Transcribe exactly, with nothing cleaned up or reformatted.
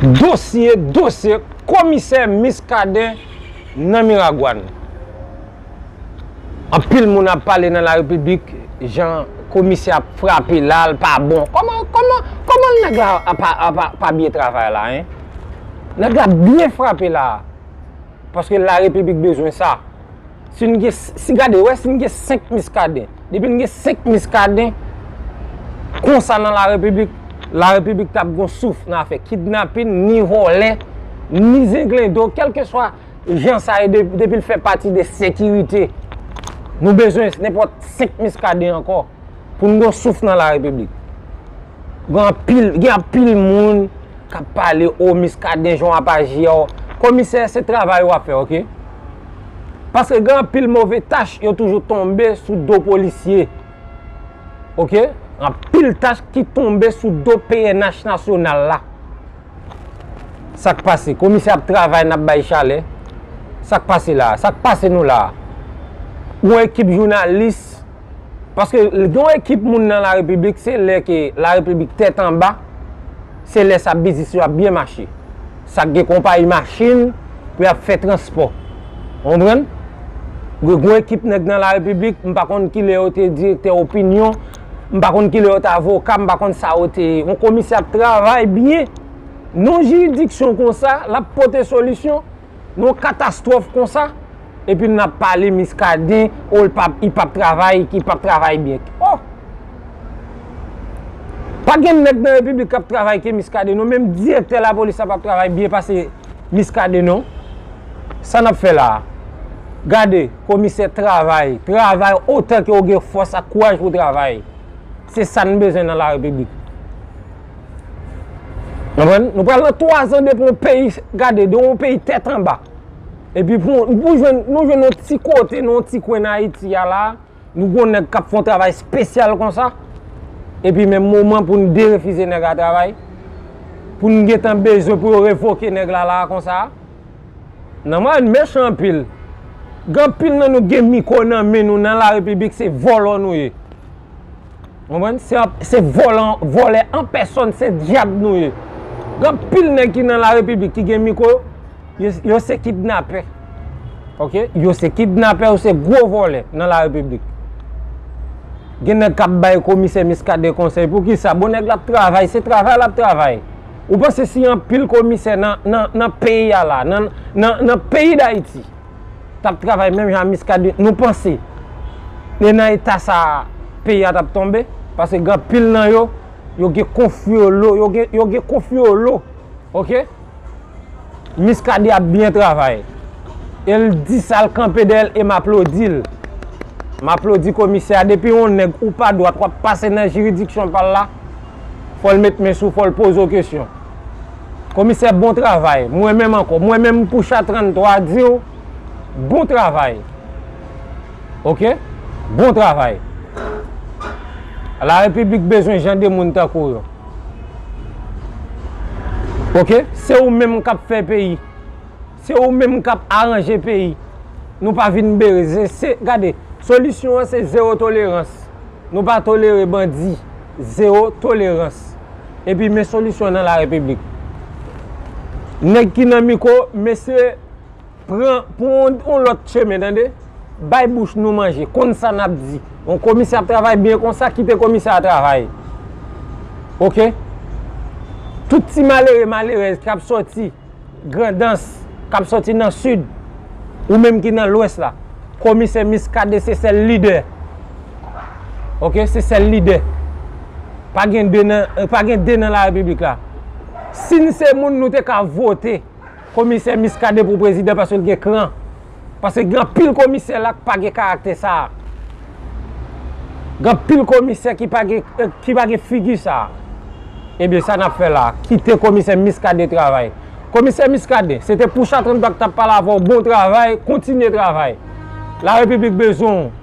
Dosye, dosye, komisè Muscadin nan Miragwàn. Anpil moun ap pale nan larepiblik, jan komisè ap frape la, l pa bon. Kòman, kòman, kòman nèg la a pa, a pa, pa byen travay la, en? Nèg la byen frape la. Paske larepiblik bezwen sa. Si n gen, si gade, wè, si n gen senk Muscadin, depi n gen senk Muscadin konsa nan larepiblik, larepiblik t ap gon souf nan afè kidnapin, ni vòlè, ni zenglendo, kèlkeswa jan sa ye, de- depi l fè pati de sekirite. Nou bezwen nenpòt senk Muscadin ankò pou n gon souf nan larepiblik. Gen anpil, gen anpil moun k ap pale, o, Muscadin, jan w ap aji a, o. Komisè, se travay w ap fè, oke? Paske gen anpil move tach, yo toujou tonbe sou do polisye. Oke? Anpil tach ki tonbe sou do P N H nasyonal la. Sa k pase? Komisè ap travay, n ap bay chalè. Sa k pase la? Sa k pase nou la? Yon ekip jounalis, paske gen yon ekip moun nan larepiblik, se lè ke larepiblik tèt anba, se lè sa biznis yo ap byen mache. Sa k gen konpayi machin pou y ap fè transpò. Ou konprann? Gen yon ekip nèg nan larepiblik, m pa konn kilè yo te direktè opinyon, m pa konn kilè yo te avoka, m pa konn sa yo te ye. Yon komisè ap travay byen. Nan jiridiksyon konsa, l ap pote solisyon. Nan yon katastwòf konsa, epi n ap pale Muscadin, o, l p ap, li p ap travay, ki p ap travay byen. O! Pa gen nèg nan repiblik k ap travay ke Muscadin, non. Menm direktè lapolis la p ap travay byen pase Muscadin, non. Sa n ap fè la a? Gade, komisè, travay, travay otan ke w gen fòs ak kouraj pou w travay. Se sa n bezwen nan larepiblik. Konprann? Nou pral nan twa zan depi yon peyi, gade, de yon peyi tèt anba. Epi pou, pou jwenn, nou jwenn yon ti kote, nan yon ti kwen nan Ayiti a la, nou gon nèg k ap fè yon travay espesyal konsa. Epi menm moman pou n derefize nèg la travay, pou n gentan bezwen pou yo revoke nèg la la konsa. Nan mwen, n mechan anpil. Gen anpil nan nou gen mikwo nan men nou nan larepiblik, se vòlò nou ye. Konprann? Se, se vòlò, vòlè an pèsòn, se dyab nou ye. Gen anpil nèg ki nan larepiblik ki gen mikwo, yo, yo se kidnapè. Oke? Yo se kidnapè, yo se gwo vòlè nan larepiblik. Gen nèg k ap bay komisè Muscadin konsèy. Poukisa? Bon, nèg la ap travay, se travay l ap travay. Ou panse si anpil komisè nan, nan, nan peyi a la, nan, nan, nan peyi Dayiti, t ap travay menm jan a Muscadin, nou panse e nan eta sa a, peyi a t ap tonbe? Paske gen anpil nan yo, yo gen konfyolo, yo gen, yo gen konfyolo. Oke? Muscadin ap byen travay. E l di sa, l kanpe dèyè l, e m aplodi l. M aplodi komisè a. Depi yon nèg ou pa dwat, w ap pase nan jiridiksyon pa l la, fò l met men sou, fò l poze w kesyon. Komisè, bon travay. Mwen menm ankò, mwen menm pou cha tranntwa di w, bon travay. Oke? Bon travay. Larepiblik bezwen jan de moun tankou w yo. Oke? Se ou menm k ap fè peyi. Se ou menm k ap aranje peyi. Nou pa vin bere. Se, se, gade, solisyon an se zewo tolerans. Nou pa tolere bandi. Zewo tolerans. Epi men solisyon nan larepiblik. Nèg ki nan mikwo, mesye, pran, pran yon, yon lòt chemen, tande? Bay bouch nou manje, konn sa n ap di. Yon komisè ap travay byen konsa, kite komisè a travay. Oke? Tout ti malere, malerèz k ap sòti Grandans, k ap sòti nan sid, ou menm ki nan lwès la, komisè Muscadin se sèl lidè. Oke, se sèl lidè. Pa gen de nan, pa gen de nan larepiblik la. Si n se moun, nou te ka vote komisè Muscadin pou prezidan paske l gen kran. Paske gen anpil komisè la k pa gen karaktè sa a. Gen anpil komisè ki pa gen, ki pa gen figi sa a. Ebyen, sa n ap fè la a? Kite komisè Muscadin travay. Komisè Muscadin, se te Poucha Trannbak k t ap pale avè w, bon travay, kontinye travay. Larepiblik bezwen w.